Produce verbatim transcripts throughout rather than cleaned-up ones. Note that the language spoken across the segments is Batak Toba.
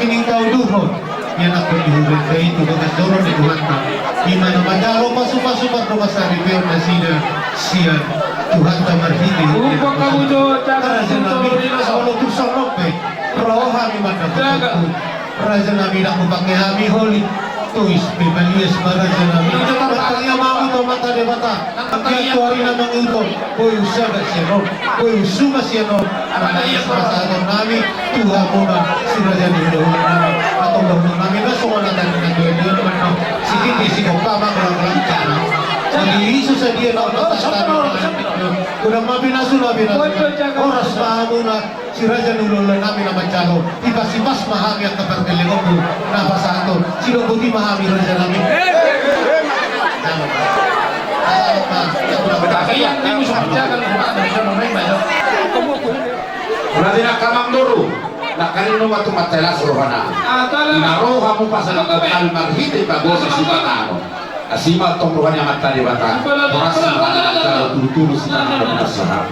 Ning taudurhon ianakhon di huria i tu bagas joro ni Tuhanta, i ma na manjalo pasupasu pardongansaripeon nasida sian Tuhanta marhite Raja nami. Molo tung songon on pe ro hami mandapot, Raja nami, ndang hupangke hami holi. Tois pe malias ma, Raja nami. Martangiang ma hamu tu Amanta Debata. Anggiat tu ari na mangihut on boi husahat sian on, boi husuman sian on. Pasahaton nami tu hamuna si raja ni hulahula nami. Antong dohonon nami ma songon hata ni natuatua, sititi sigompa ma, golang-golang cara. Jadi iso sadia na pasahaton nami. Godang ma pinasu na pinasu. Horas ma hamuna si raja ni hulahula nami na manjalo. Ipasipas ma hami angka pargellengonmu na pasahaton. Sidok boti ma hami, Raja nami. Raja ni angka amangboru, nangkaning nunga tumangkaning las rohana. Di na ro hamu pasahaton nami marhite bagas ni sipata on. Asi ma antong roha ni Amanta Debata. Horas ma na manjalo tudu-tudu sitangihon na sahat.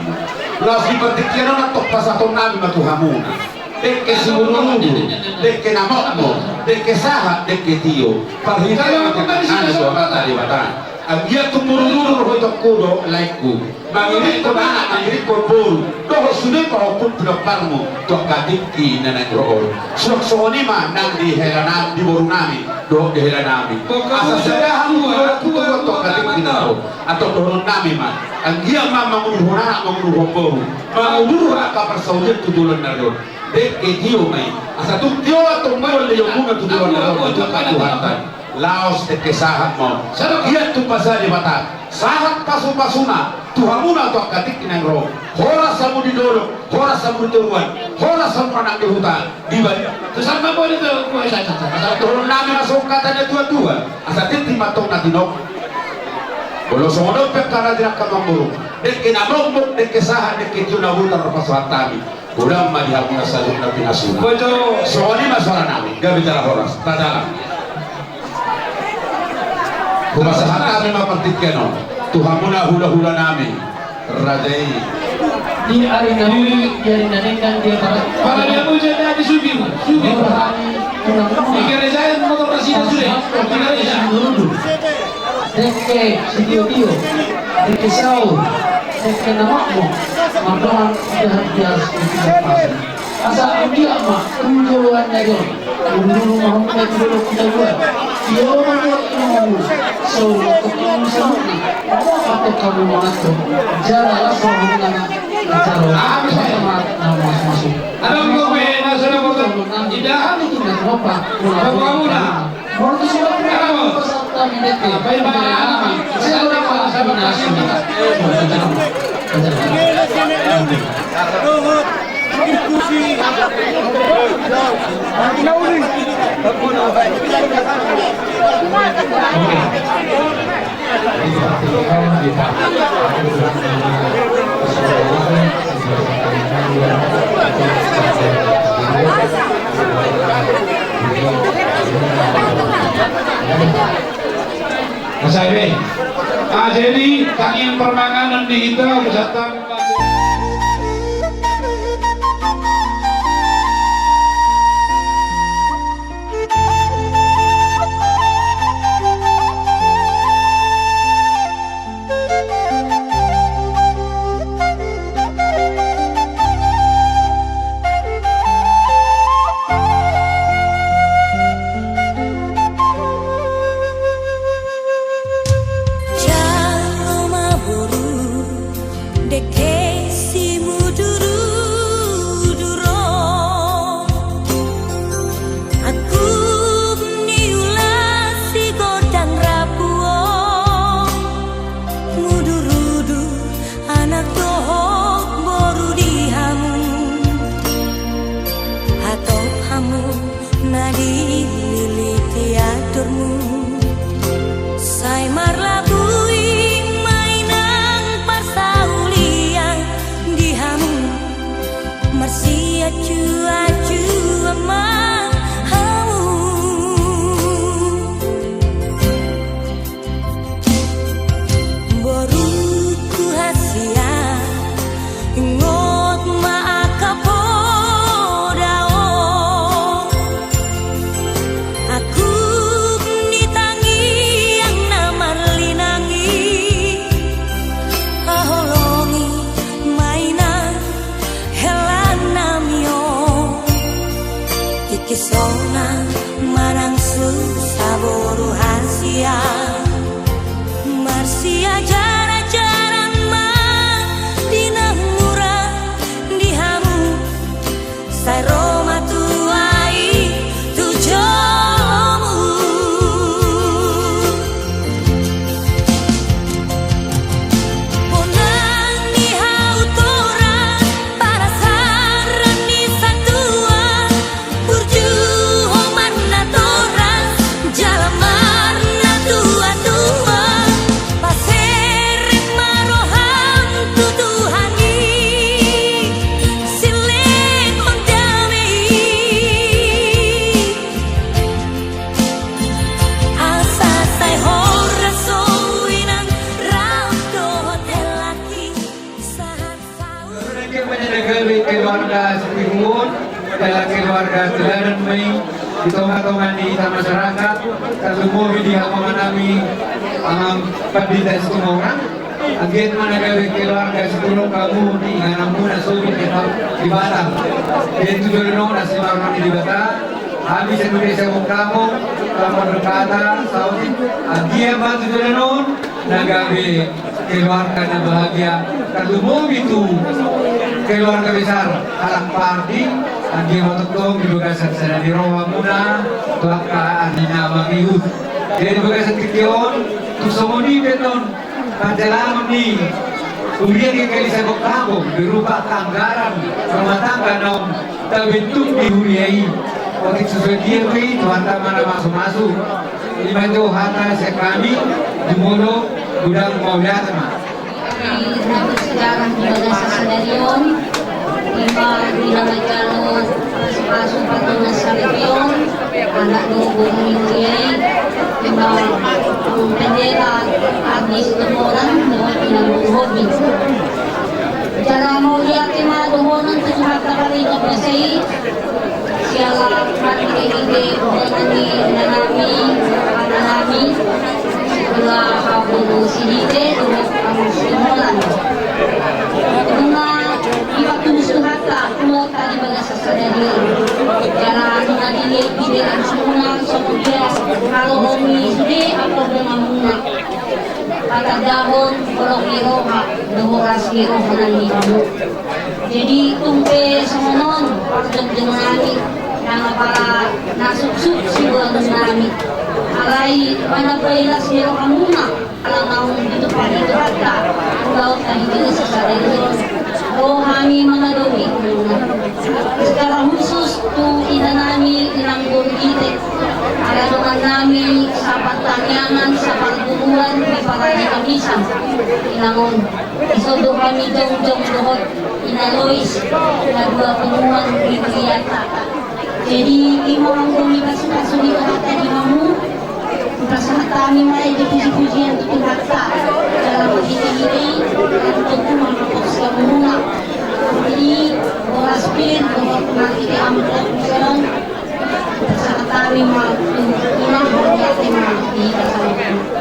Laos di partingkian on antong pasahaton nami ma tu hamuna. Dengke simudurudur, dengke na mokmok, dengke sahat, dengke tio. Parhitean ni tangan ni Amanta Debata. Anggiat tumurdur roha i tu ho, laengku. Mangirimhon anak, mangirimhon boru. Dohot sude pahompu pinomparmu tu angka tingki na naeng ro on. Suang songon i ma nang di hela nami, di boru nami dohot di hela nami. Asa sada hamu tu angka tingki na ro. Antong dohonon nami ma, anggiat ma mangudurhon anak, mangudurhon boru, mangudurhon angka parsaulian tu joloan ni ari on. Dengke tio ma i. Asa tung tio antong mangulahon lehonmuna tu joloan ni ari on, tu angka Tuhanta. Laos dengke sahat ma on. Anggiat tumasa Debata, sahat pasupasuna tu hamuna tu angka tingki naeng ro. Horas hamu di dolok, horas hamu di toruan, horas hamu nang di huta, di balian. Asa dohonon nami ma songon hata ni natuatua. Asa tintin ma antong na tinopa. Molo songon on pe angka raja ni angka amangboru, dengke na mokmok, dengke sahat, dengke tio na boi tarpasahat hami. Godang ma di hamuna saluhutna pinasuna. Songon i ma soara nami, gabe jala horas. Tajalang. Hupasahat hami ma partingkian on tu hamuna hulahula nami, raja i. Di ari na uli, di ari na denggan, di ari na denggan. Pala dia bocah tadi sudir, sudir. Di gereja motor kasih sudah. Di gereja. Dengke sitiotio, dengke saur, dengke na mokmok, mardongan di hatian. Asa anggiat ma tu joloan ni ari on, mangudurhon ma hamu tu dolok tu toruan. Tio ma tu ilumu, saur ma tu ilumu saluhutna. Antong hamu manganhon jala las rohamuna, jala las rohamuna. Adong dope na sada boto. Inda hami tu na tinopa. Bapak hamuna. Asa i be. Ah, jadi tangiang parmanganon di hita, usaha. Jalo ma boru, dengke simudurudur on. Angkup ni ula si godang rapu on. Mudurudur anak dohot boru di hamu. Hatop hamu na dililiti andormu. Sai marlabui ma i nang parsaulian. Keluarga Situmorang, keluarga teladan ma i di tonga-tonga ni hita masyarakat, tarlumobi di hamu amang nami, Amang Pandita Situmorang. Anggiat ma na gabe keluarga Situmorang hamu di ingananmuna sobing di Batam. Jadi tu joloan on asi ma roha ni Debata, hami saluhutna sagok hamu, lam mandok hata saotik, anggiat ma tu joloan on na gabe keluarga na bahagia, tarlumobi tu keluarga besar halak Pardi, anggiat ma tongtong di bagasan sada ni rohamuna tu angka ari na mangihut. Jadi di bagasan tingki on, tung songon i pe annon parjalanan ni huria GKI Sagok Tabo berupa anggaran rumah tangga naung tabentuk di huria i. Otik susuan dia pe i, Tuhanta ma na mamasu-masu. Ima jo hata sian hami, jumolo godang mauliate ma. Di na bersejarah di bagasan sadari on, ima di na manjalo pasu-pasu pardongan saripeon anak dohot boru ni huria i, ima Amang Pendeta Ardi Situmorang dohot Inang Boru Hobi. Jala mauliate ma dohonon tu Tuhanta Pardenggan Basa i, siala marhite-hite dohonon ni inanami, amanami, Ketua Parboru Sihite dohot Amang Simolan. Nunga dipatulus Tuhanta, Tuhanta di bagasan sadari on. Jala nunga dilehon be hamuna songon dia haroronmuna sude angka donganmuna. Patandahon holong ni roha dohot las ni roha nami hamu. Jadi tung pe songon on parjongjong nami, nang apala na suksuk siboanon nami. Alai manambai las ni rohamuna, ala naung ditumpahi Tuhanta ulaonta di bagasan sadari on. Ro hami mangadopi hamuna. Secara khusus tu inanami Inang Boru Gite. Ala dongannami sapartangiangan, saparguruan di Parade Kamisan, inang on. Dison do hami jongjong dohot Ina Lois, na dua punguan di huria ta. Jadi ima ma anggo ni pasu-pasu ni Tuhanta di hamu, pasahat hami ma i di puji-pujian tu Tuhanta. Jala marhite-hite i, tontu ma mangkos hamuna. Jadi boras pir dohot marhite amplop dison. Pasahat hami ma tu Inang, mauliate ma di hita saluhutna.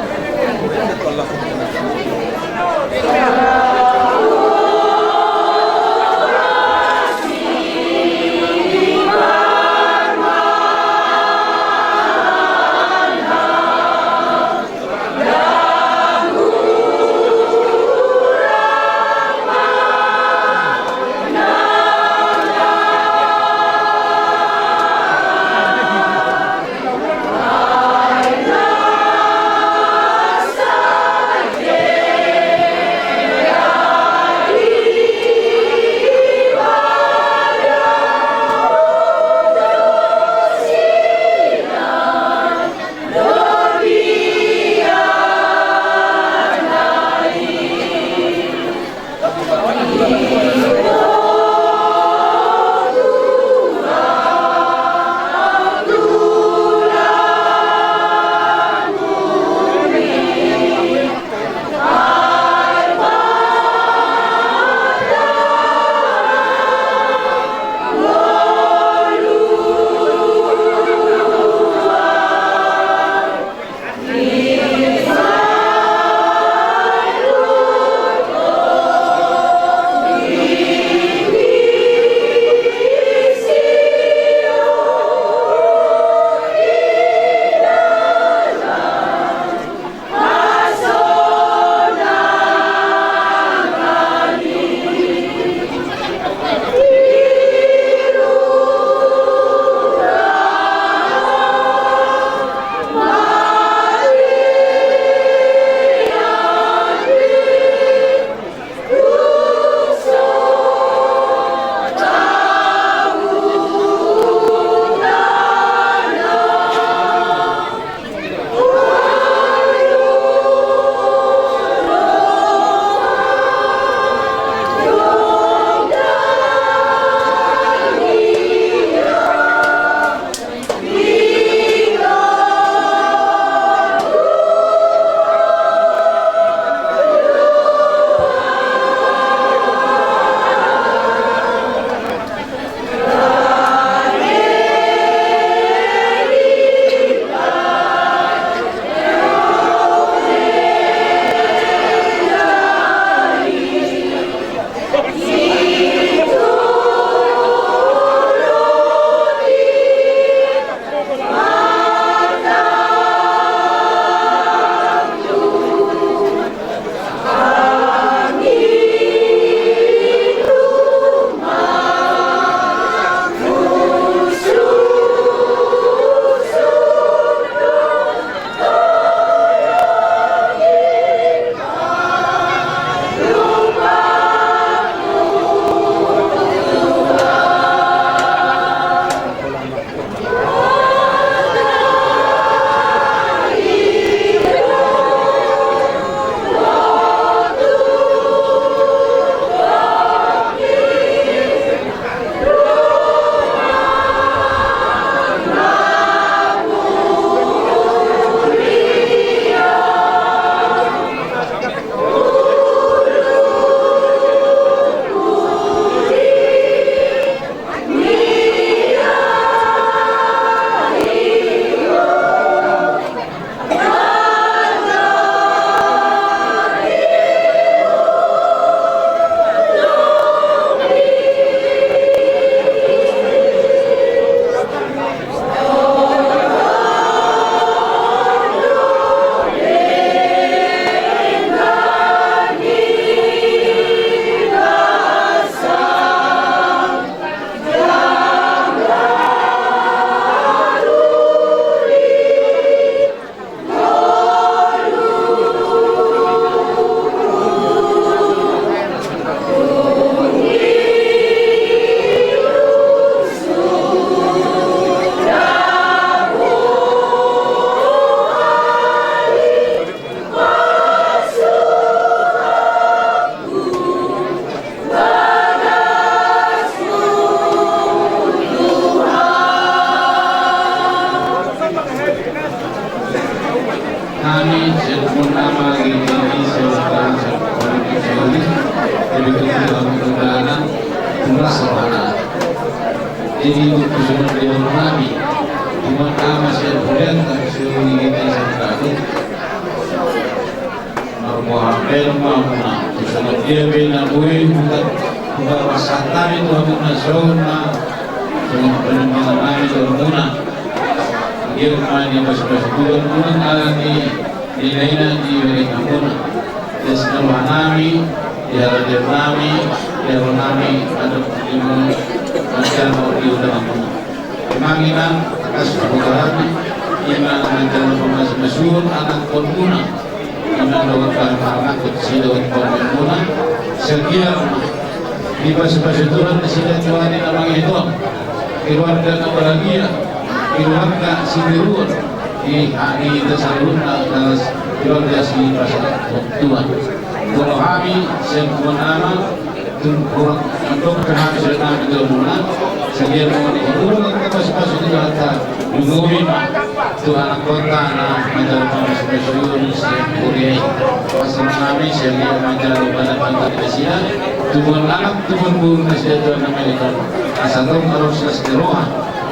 Tuhan, tulas rohana. Jadi, untuk kesemua dia mengalami, cuma nama saya kemudian tak bisa mengingatkan satu. Marboha pe ma hamuna, tu songon dia pe na boi huta, huta pasahat nami tu hamuna songon na, songon panumpangan nami tu hamuna. Dia ma ni pas-pas bulan-bulan alani. Di na ina di bere hamuna, di sinaluha nami, di haladean nami, di haladean nami, adong di mu, manjalo di udanganmuna. Amang inang, tangkas pamotoran, ima manjalo pamas-masuon anakkonmuna, ima dohot pamarangkut si dohot pamarangkutmuna, setia dipasu-pasu Tuhan nasida Tuhan i na mangihuthon keluarga na bahagia, keluarga sitiruon di hita saluhutna, keluarga sipasahathon Tuhan. Molo hami sian Tuhan Ama, tung hurang mandok hami sian Tuhan Ama, sadia molo dipasu-pasu Tuhan, ta lumobi ma tu anakkonta na manjalo pamas-masuon sian huria i. Pasahat nami sian dia manjalo badan-badan nasida, tubuan anak, tubuan boru nasida Tuhan Ama i, asa tong adong las ni roha,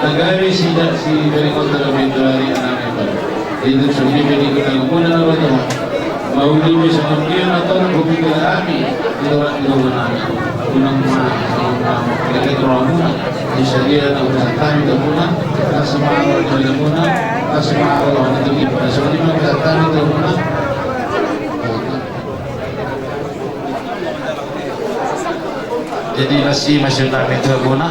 na gabe sida sibere kota gabe tuari anak i. Itu sudah jadi kita guna na roha. Mau di bisa mungkin atau hukum hami, itu orang di rumah nami. Unang ma, unang ma, mereka ke rumah muna. Bisa dia tahu tentang itu muna, tak semua orang itu muna, tak semua orang itu kita. Soalnya mau tentang itu muna. Jadi masih, masih nami itu muna.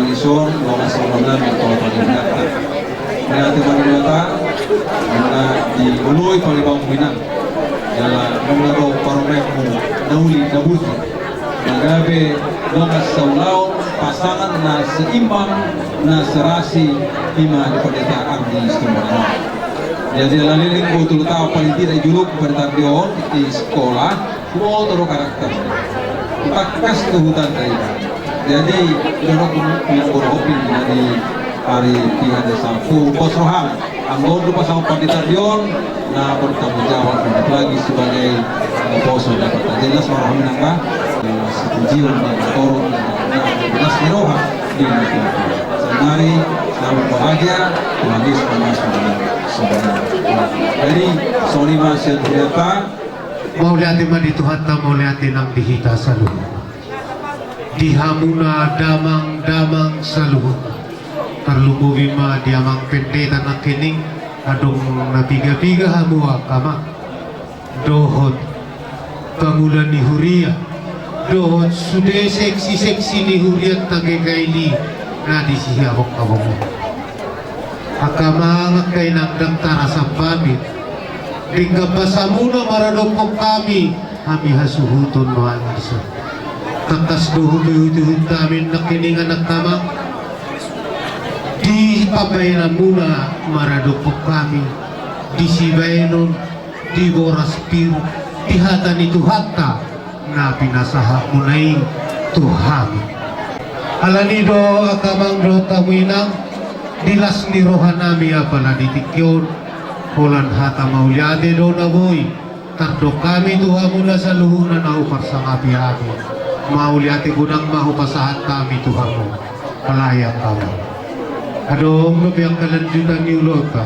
Ison, dongan saudara, di kota Jakarta. Mauliate ma di Debata, na dioloi pangalimaonmu, Inang. Jala nunga ro parumaenmu na uli na burju. Na gabe dongan saulaon, pasangan na seimbang, na serasi, i ma di Pandita Ardi Situmorang. Jadi ala leleng botul tau paling tidak i jolo Pandita Ardi on di sikola. Boto do karakter. Tangkas tu huta tadi. Jadi, didok tu Guru Hopi di hari tiga desa fu pos roham. Anggo tu pasal Pandita Ardi on, na bertanggung jawab, apalagi sebagai, eh, poso dapat. Jelas roham nangka, eh, setuju dengan korum, dengan jelas di roha, di hati. Saudari, selamat bahagia, Tuhan Yesus memasuki saudara. Jadi, songon i ma sian hita. Mauliate ma di Tuhanta, mauliate nang di hita saluhutna. Di hamuna damang-damang saluhutna. Tarlumobi ma di amang pendeta nangkining, adong na piga-piga hamu angka amang. Dohot pangula ni huria, dohot sude seksi-seksi ni hurianta G K I D na di sihabong-habong on. Angka amang, angka inang, ndang tarasam hami. Denggan pasamuna maradophon hami, hami hasuhuton nuaeng disi. Tangkas do hupe hutuhut hami nangkiningan angka amang. Di pambahenanmuna maradophon hami, di sibahenon, di boras pir, di hata ni Tuhanta na pinasahatmuna i tu hami. Alani do angka amang dohot hamu inang, di las ni rohanami apala di tingki on, holan hata mauliate do na boi tardok hami tu hamuna saluhutna na huparsangapi hami. Mauliate godang ma hupasahat hami tu hamu. Alai angka amang, adong dope angka lanjutan ni ulaonta.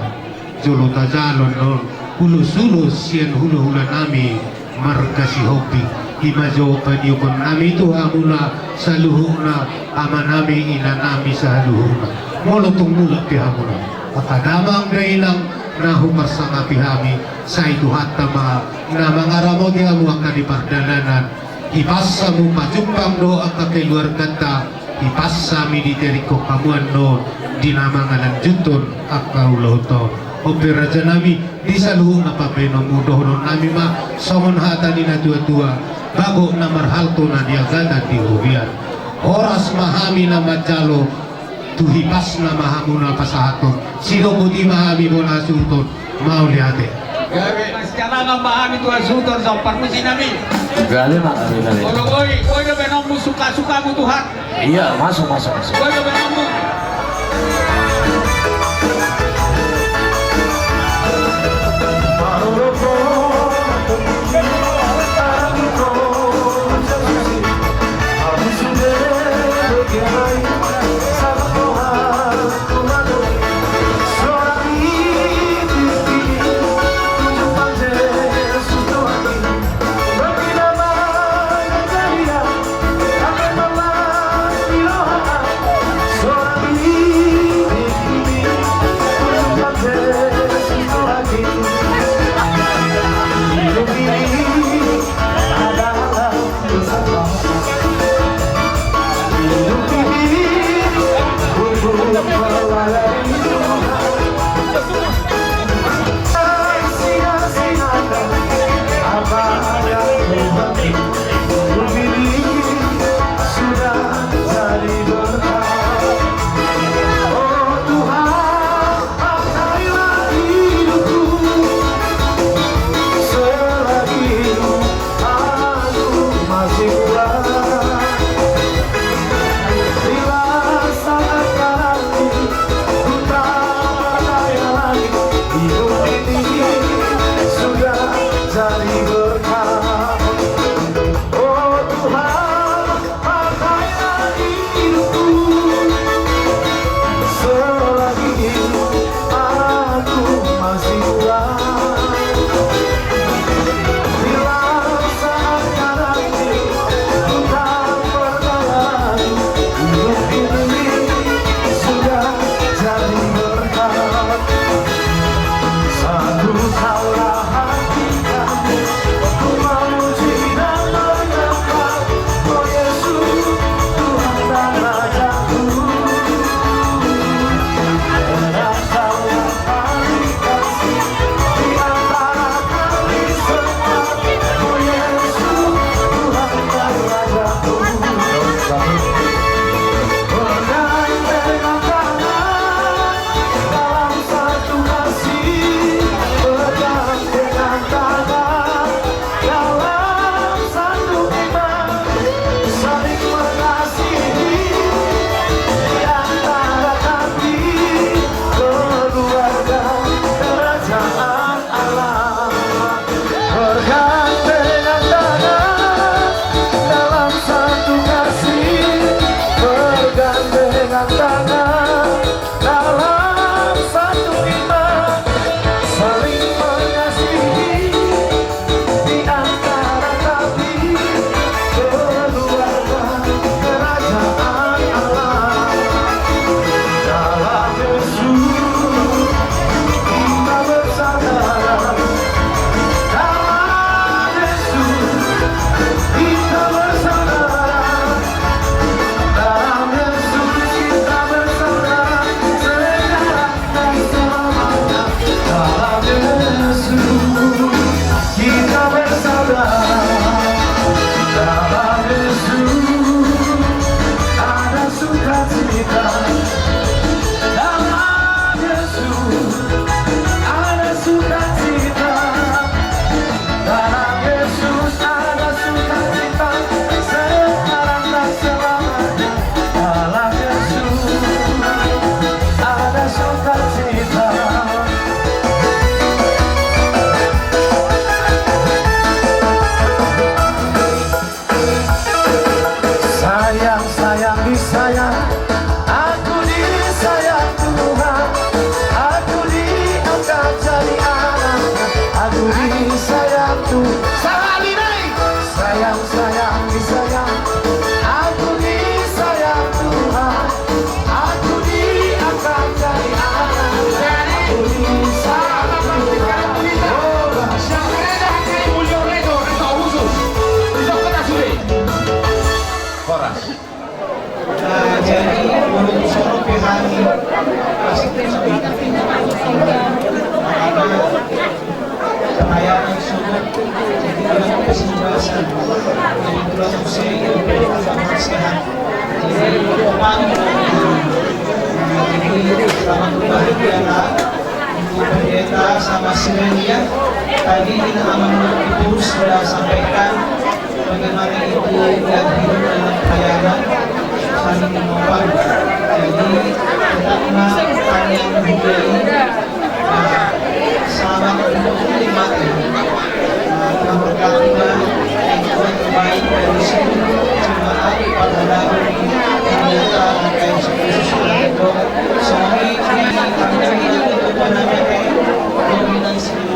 Jolo tajalo annon ulos-ulos sian hula-hulanami marga Sihombing. I ma jo pangidoannami tu hamuna saluhutna, amanami, inanami saluhutna. Molo tung mulak pe hamuna, angka damang dainang na huparsangapi hami, sai Tuhanta ma na mangaramoti hamu angka di pardalanan. Hipas hamu pajumpang dohot angka keluarganta, hipas hami diteringkon hamu annon di na mangalanjuthon angka ulaonta on. On pe rajanami, di saluhutna pambahenonmu, dohononnami ma songon hata ni natua-tua: Bagot na marhalto na niagatan di robean. Horas ma hami na manjalo, tu hipasna ma hamuna pasahathon. Sidok boti ma hami bona hasuhuton. Mauliate. Gabe masialangan ma hami tu hasuhuton, songon parmusiknami. Gabe ma, gabe, gabe. Olo, boi, boi do bahenonmu, suka-sukamu Tuhan. Iya, masuk, masuk, masuk. Boi do bahenonmu. Tangan dalam satu iman, saling mengasihi di antara kami, keluarga kerajaan Allah. Dalam Yesus kita bersama, dalam Yesus kita bersama. Dalam Yesus kita bersaudara, sekarang dan selamanya. Dalam Yesus kita bersaudara. Dalam Yesus ada sukacita. Dalam Yesus ada sukacita. Dalam Yesus ada sukacita, sekarang dan selamanya. Dalam Yesus ada sukacita. Sayang, sayang, disayang. Aku disayang Tuhan. Aku diangkat jadi anak. Aku disayang Tuhan. Sahali nai. Sayang, sayang, disayang. Aku disayang Tuhan. Aku diangkat jadi anak. Aku disayang Tuhan. Oh, siapa yang dah angkat mulia redo, redo khusus. Bisa kita sudah. Horas. Jadi, menurut sono pihak ini, pasti kita sudah. Karena perayaan sudah, jadi, dalam keseluruhan. Jadi, tulang usia, sama sehat. Jadi, untuk kami, jadi, selamat berbahagia, Pak. Pendeta sama Sirenia, tadi di Amanat itu sudah sampaikan bagaimana itu yang hidup dalam pelayanan saling menopang. Jadi, tetaplah tanya budaya ini, nah, selamat untuk menikmati. Nah, terima kasih, Pak. Yang terbaik dari seluruh jemaat pada hari ini, ternyata angka yang seperti sudah itu. Soalnya ini, ini, ini, ini, ini, ini, ini, ini,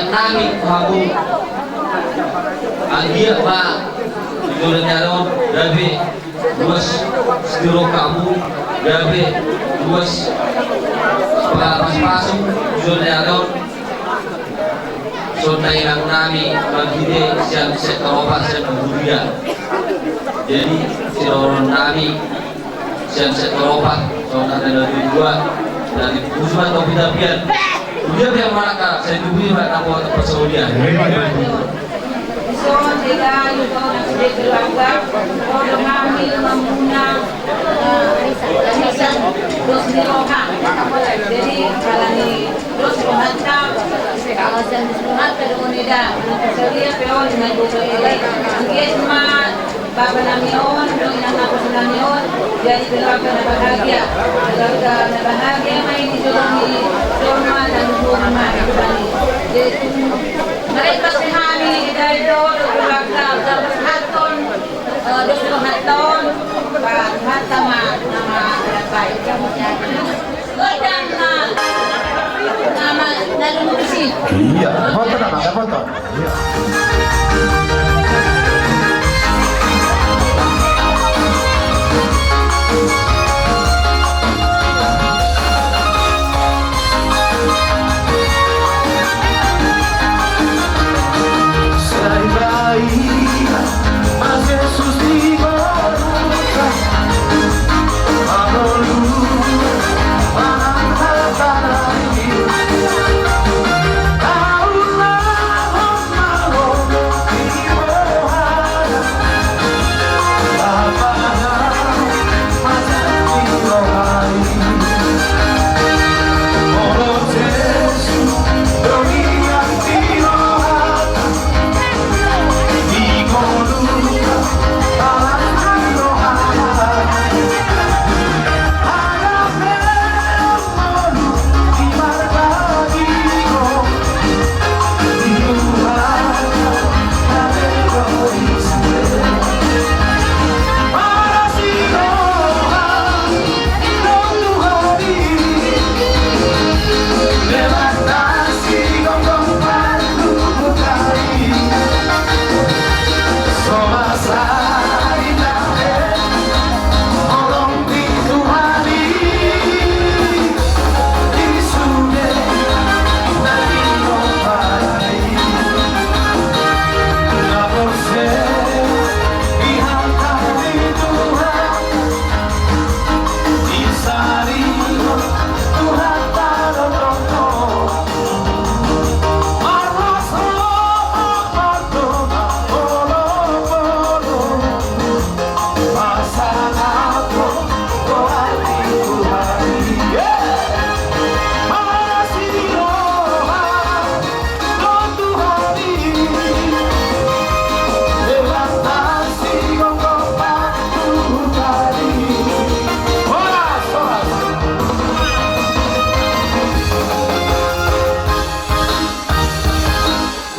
Nami hamu, anggiat ma di joloan ni ari on gabe luas setirokamu, gabe luas pasupasu di joloan ni ari on. Songon na inang nami marhite sian sektor opat sian huria. Jadi sidohonon nami sian sektor opat, songon na tanda dua, dari Usman Topi Tapian. Dia biar mana kak, saya tunggu mana mau tempat saudia. Ison, ega, ison, nang sude keluarga, olo ngambil mamuna, eh, arisan, dos ni roha. Jadi, kalani dos rohanta, alasan dos rohanta, do nida, nang saudia pe on, nang dos roha. Anggiat ma, bapa nami on, dohot inang nami on, jadi keluarga na bahagia. Keluarga na bahagia ma i di jolo ni jolma na luhur ma i. Jadi, mereka sehari dari jolo keluarga, keluarga sehaton, eh, dos rohanta on, ba, rohanta ma, nama, baik. Iya, foto nama, ada foto. Iya.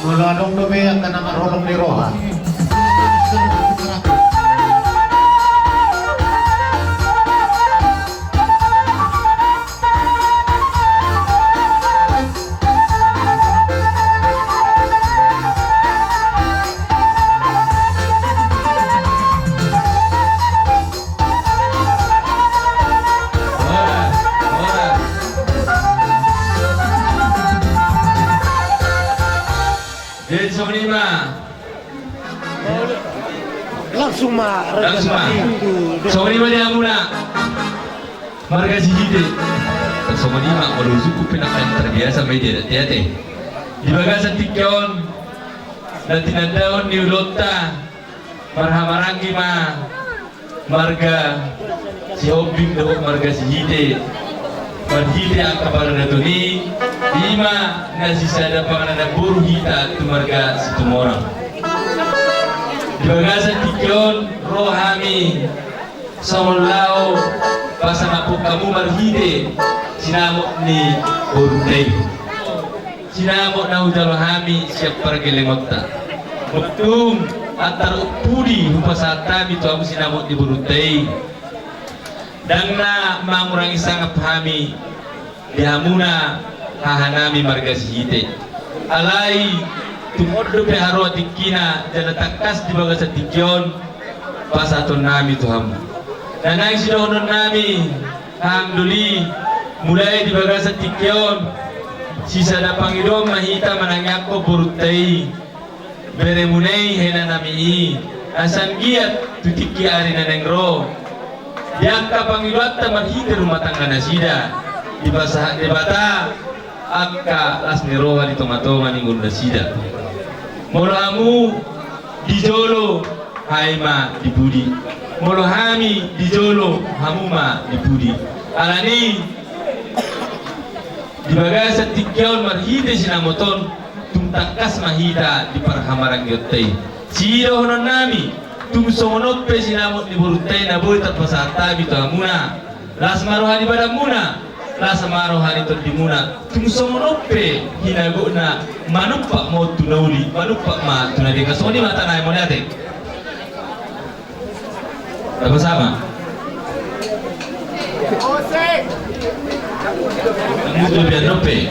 Molo adong dope angka na marholong ni roha. Jadi songon i ma. Langsung ma. Langsung ma. Songon i ma di hamuna marga Sihite. Songon i ma, molo husungkun pe nangkin terbiasa ma i di adat i ate. Di bagasan tingki on na tinandahon ni ulaonta, marhahamaranggi ma marga Sihombing dohot marga Sihite. Marhite angka pangananaton i, i ma na sisada panganananboru hita tu marga Situmorang. Di bagasan tingki on ro hami songon laho pasangaphon hamu marhite sinamot ni borunta i. Sinamot na hujalo hami sian pargellengonta. Tung antar umpudi hupasahat hami tu hamu sinamot ni borunta i. Ndang na mangurangi sangap hami di hamuna hahanami marga Sihite. Alai tung on dope haroa tingkina jala tangkas di bagasan tingki on pasahatonnami tu hamu. Na naeng sidohononnami hang doli, mulai di bagasan tingki on sisada pangidoan ma hita manangiangkon borunta i, beremuna i, henanami i, asa anggiat tu tingki ari na naeng ro, di angka pangidoanta marhite rumah tangga nasida, dipasahat Debata angka las ni roha di tongatonga ni ngolu nasida. Molo hamu di jolo, hami ma di pudi. Molo hami di jolo, hamu ma di pudi. Alani di bagasan tingki on marhite sinamot on, tung tangkas ma hita di parhamarangionta i. Sidohononnami, tung songon on pe sinamot ni borunta i na boi tarpasahat hami tu hamuna. Las ma roha ni badanmuna, las ma roha ni tondimuna. Tung songon on pe hinagokna, manumpak ma on tu na uli, manumpak ma tu na denggan. Songon i ma hata nai, mauliate. Sama-sama. Mutu biar nope.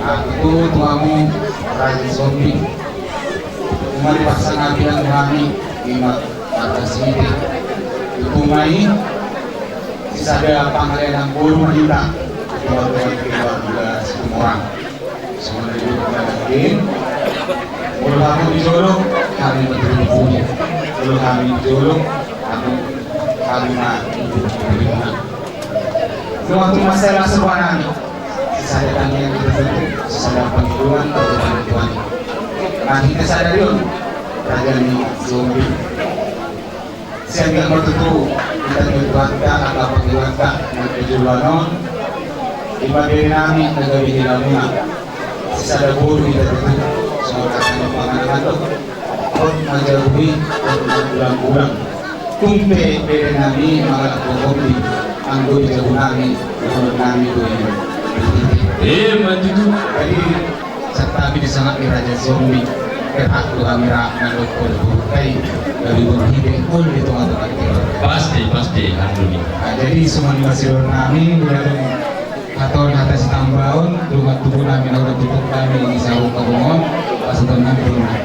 Aku tuamu Raja Sombi. Cuma dipaksa ngabilan kami, lima ratus ribu. Itu mai sisada pangalean boru ma hita. Dua, dua, dua, dua, sepuluh orang. Sebenarnya itu bukan mungkin. Molo hami di jolo, hami ma di pudi. Molo hami di jolo, hami, hami ma di pudi. Di waktu masalah sebuah nami, sisada tangiang kita tentu, sisada pangidoan, kita tentuan. Nah, kita sadari on, Raja ni Sombi. Sian dia martutu, kita di Tuhanta, angka pangidoanta, na di joloan on, di pabere nami, na gabe di lamuna. Sisada boru hita tutu, songon hata ni pangarangan do. Hot ma jabu i, hot ma gulang-gulang. Tung pe bere nami mangalap bohong di, anggo di jabu nami, bohong nami do i. Eh, ma tutu. Jadi, santabi di sangap ni Raja Sombi. Berhak tu hami ra mandok kode bohong kai, dari bohong hide, bohong di tonga-tonga kita. Pasti, pasti, alhamdulillah. Nah, jadi, songon i ma sidohonon nami, mulai Haton hata sitambaon, dongan tubu nami na ro di pungkaon nami di saung kabungon, pasahaton nami dongan.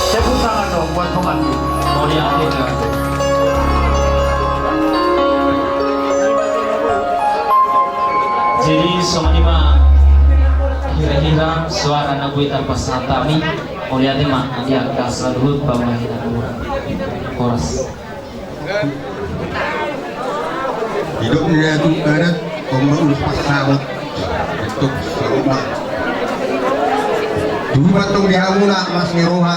Tepuk tangan dong buat pengantin. Mauliate. Jadi songon i ma hira-hira suara na boi tarpasahat hami. Mauliate ma di angka saluhut pambahenan muna. Horas. Didok ni na tu adat, on ma ulos pasahat. Betul, selamat ma. Tuhu ma tong di hamuna, las ni roha,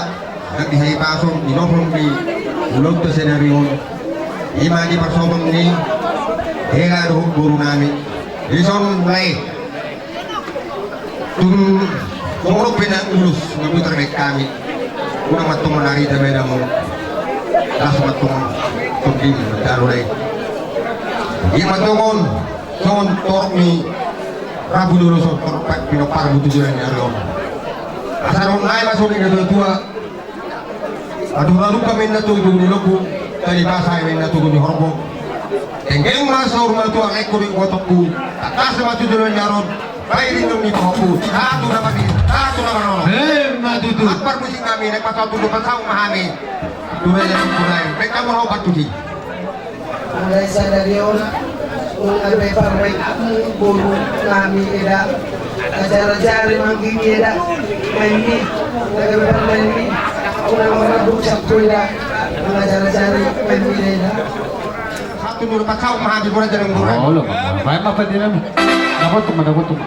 nang di hahipason, di nohor ni ulaonta sadari on. I ma di parsomba ni hela dohot boru nami. Dison lae. Tung songon on pe na ulos na boi tarbahen hami. Unang ma tong manarita baen hamu. Las ma tong tondimi manjalo dai. Ia ma tong on songon torop ni rambu ni ulos on, torop pinompar ni tujuan ni ari on. Asa dohonon nai ma songon i na tua-tua. Atur-atur ma inna tugu ni lombu, tali basa ma inna tugu ni horbo. Tenggeng ma saur matua, rengku ni gotokku, tangkas ma tu joloan ni ari on, baen ringgit ni pahompu, satu na mati, satu na manono. Emma tutu. Akbar musik nami, naeng pasahat tu dopan saung ma hami. Tu raja ni Kurai, baen hamu na opat tusi. Mulai sadari on, nunga be parmaen boru nami eda, na jala jari manggigi eda, maen ni, nunga be parmaen ni, nunga marabuk sakku eda, nunga jala jari maen ni eda. Satu dulu, empat saung ma hami, boru jala boru. Oh, lo, baen ma padiran. Dapat tu ma, dapat tu ma.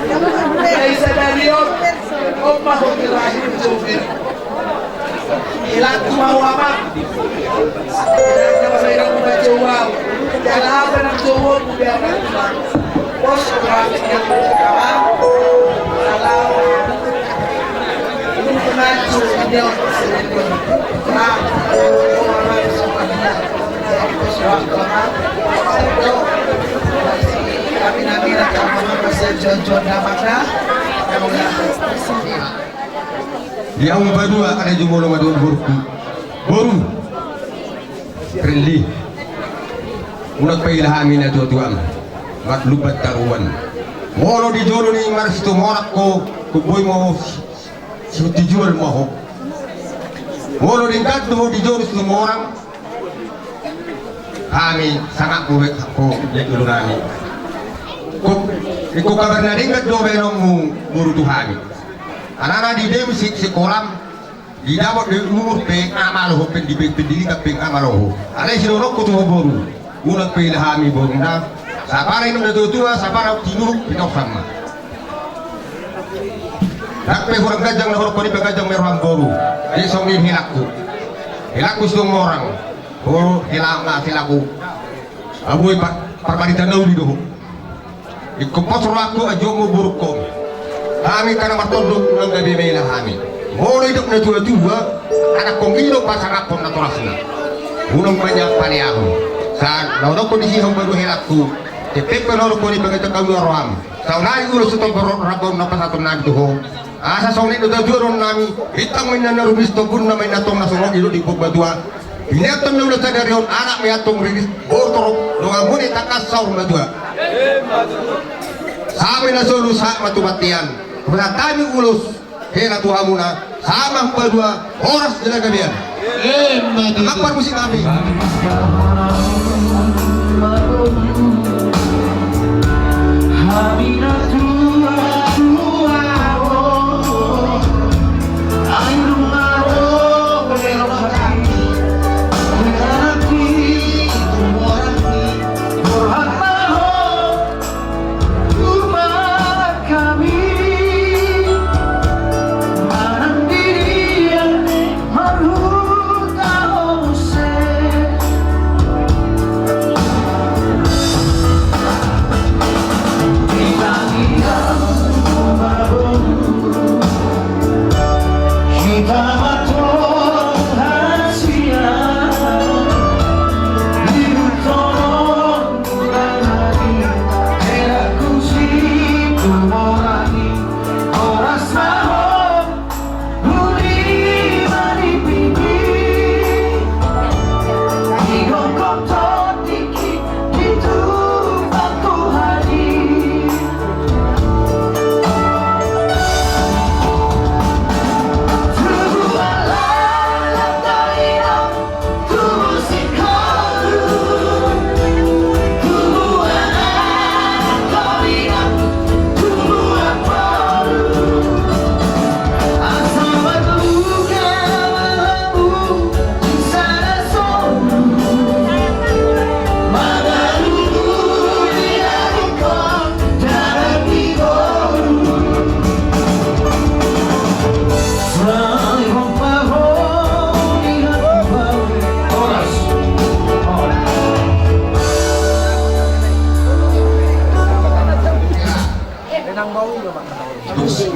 Ai sadari on, on ma ho terakhir joget. Ilak tu mau ama. Ilak tu mau ama. Ilak tu mau ama. Ilak tu mau ama. Ilak tu mau ama. Di hamu padua, ale jumolo ma dua borungku. Boru. Friendly. Unang paila hami natuatuam. Marlumban taruan. Molo di jolo ni Marsitomorang ho, humboi ma ho si, si Tijual ma ho. Molo denggan do ho di jolo Situmorang, hami sangap be ho, di jolo nami. Ho, ingkon kabar na denggan do baenonmu boru tu hami. Alana di demu si, sikolam, di dapot di umur pe ama do ho, pe di pe, pendidikan pe ama do ho. Alai sidohononku tu ho boru, unang paila hami borungna. Sapala inum natuatua, sapala tinuhuk pitosan ma. Ndang pe hurang ganjang na hurokkon i, pe ganjang ma i roham boru. Jadi songon i helangku. Helangku Situmorang. Ho hela, helaku. Abu i pa, parbarita na uli do ho. Ingkon pos rohangku ajuonmu borungkon. Hami angka na martondong unang gabe maila hami. Molo didok natuatua, anakkon i do pasangaphon natorasna. Unang banyak paleahon. Sa na hudokkon disi hamu padua helangku. Tepeng pe na hudokkon i, pe ganjang hamu roham. Saonari ulos tu tombor rambaon na pasahaton nami tu ho. Asa songon i do tujuan nami, bintang ma inna na rumiris, tombun na ma inna tong, na songon i do di pogba tua. Binian tong na ulos sadari on, anak ma inna tong riris, boru torop, dongan muna tangkas saur matua. Sahat ma inna solu, sahat ma tu bontean. Hupasahat hami ulos hela tu hamuna, sahat ma hamu padua, horas jala gabean. Emma tutu. Amang parmusik nami.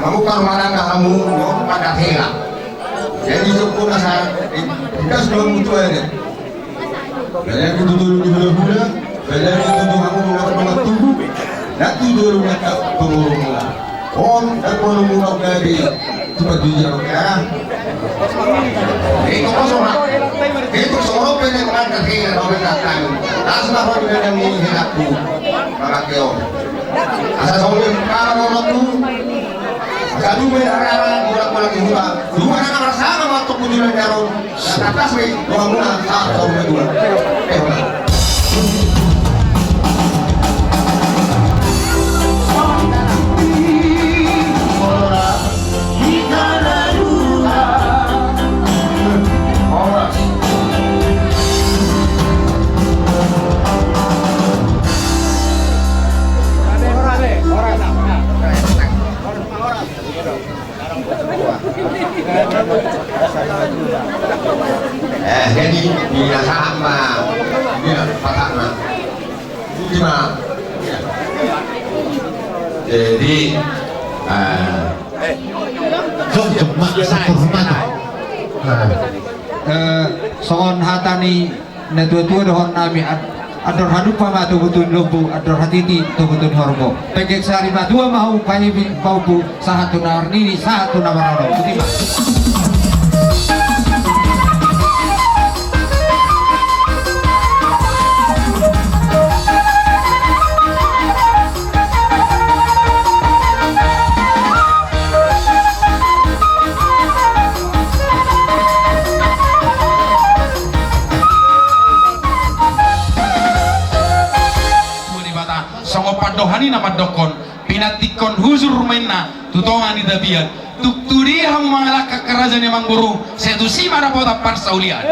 Mamungkar manang hamu, no, pada hela. Jadi sempurna sa, eh, kita sudah mutu aja. Balagu tu jolo ni hulahula, balagu tu jolo hamu na mangatubu, na tu jolo ni angka pangurung. On, na pangurung na gabe, tu patujuan, ya. Itu kosong, Pak. Itu sorong pe na mangkatai, na mangkatai. Asma ho di dalam ni helangku. Mangkatai on. Asa songon i ma, asa tubu ma hara-hara, bolak-bolak ni huta. Tubu ma na marsaha ma tu kujuran ni ari on. Tangkas ma i dohononmuna sahat saur matua. Eh, horas. Eh, jadi, binasahan ma. Iya, pasak ma. Jadi, eh, jom, jom, Mak, sakur, Mak. Eh, songon hata ni natua-tua dohonon nami, ad-, andor halumpang ma tu boto ni lombu, andor hatiti tu boto ni horbo. Penggeng sari matua ma hamu, pairing pahompu, sahat tu na marnini, sahat tu na marnono. Botima. Songon pandohan i na mandokkon, pinantikhon hujur ma inna tu tonga ni tapian. Tung tu dia hamu mangalangka, raja ni amangboru, sai tusi ma dapotan parsaulian.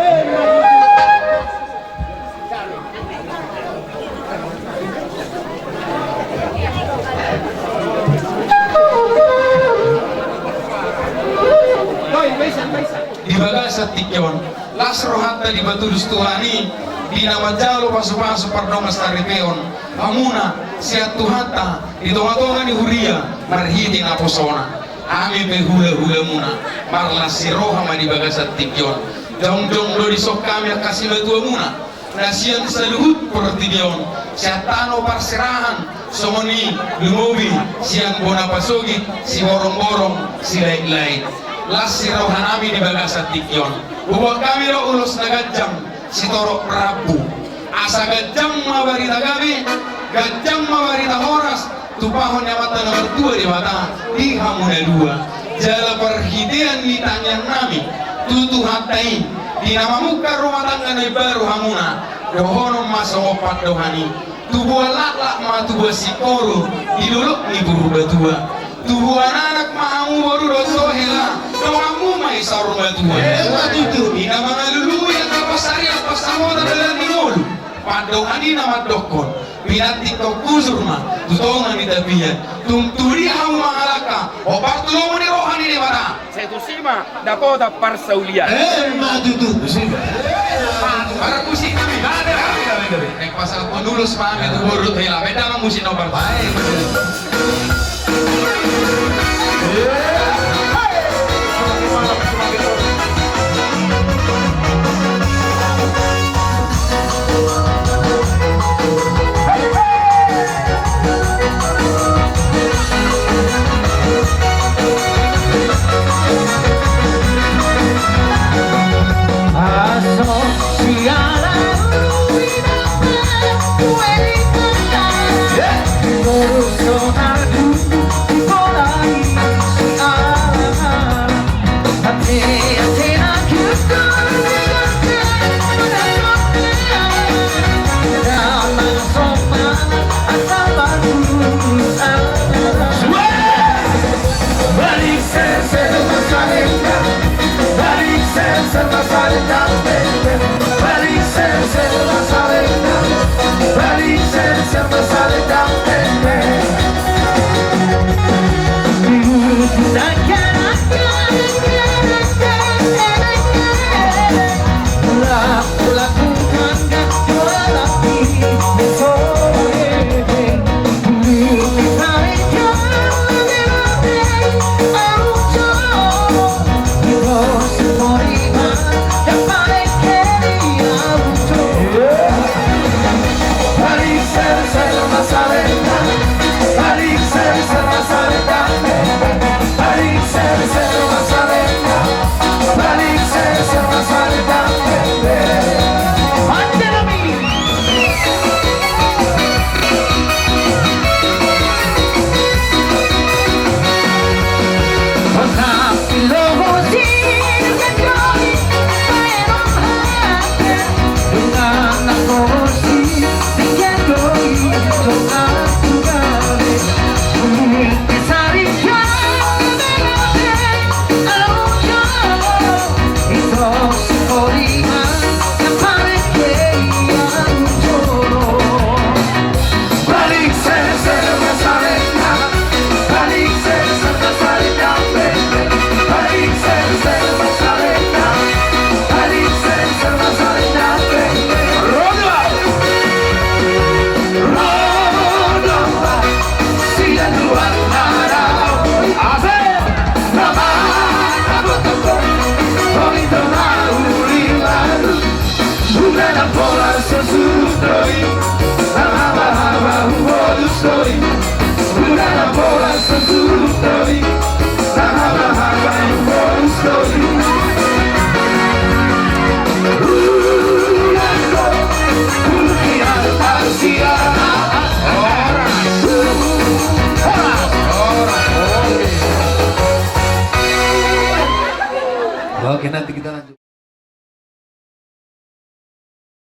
Di bagasan tingki on, las rohanta dipatulus Tuhan i, di na manjalo pasu-pasu pardongansaripeon. Hamuna sian Tuhanta di tonga-tonga ni huria marhite naposona. Hami pe hula-hulamuna, marlas ni roha ma di bagasan tingki on. Jongjong do dison hami angka simatuamuna na sian saluhut portibi on, sian tano parserahan, songon i lumobi sian bona pasogit, siborong-borong, silait-lait. Las ni roha nami di bagasan tingki on. Huboan hami do ulos na ganjang, sitorop rambu. Asa ganjang ma barita gabe, ganjang ma barita horas, tumpahon ni Amanta na martua Debata di hamu na dua. Jala parhitean ni tangiang nami tu Tuhanta i, di na mamungka rumah tangga na imbaru hamuna, dohonon ma songon pandohan i: Tubuan laklak ma tubuan singkoru di dolok ni Purbatua. Tubuan anak ma hamu boru dohot hela, donganmu ma i saur matua. Emma tutu. Di na mangalului angka pansarian pansamotan dalan ni ngolu, pandohan i na mandokkon: Pinantikhon hujur ma tu tonga ni tapian. Tung tu dia hamu mangalangka, hombar tu lomo ni roha ni Debata, sai tusi ma dapotan parsaulian. Emma tutu. Parmusik nami. Gabe, gabe, gabe, gabe. Naeng pasahathon ulos ma hami tu boru dohot hela. Baen damang musik nomor. Baik.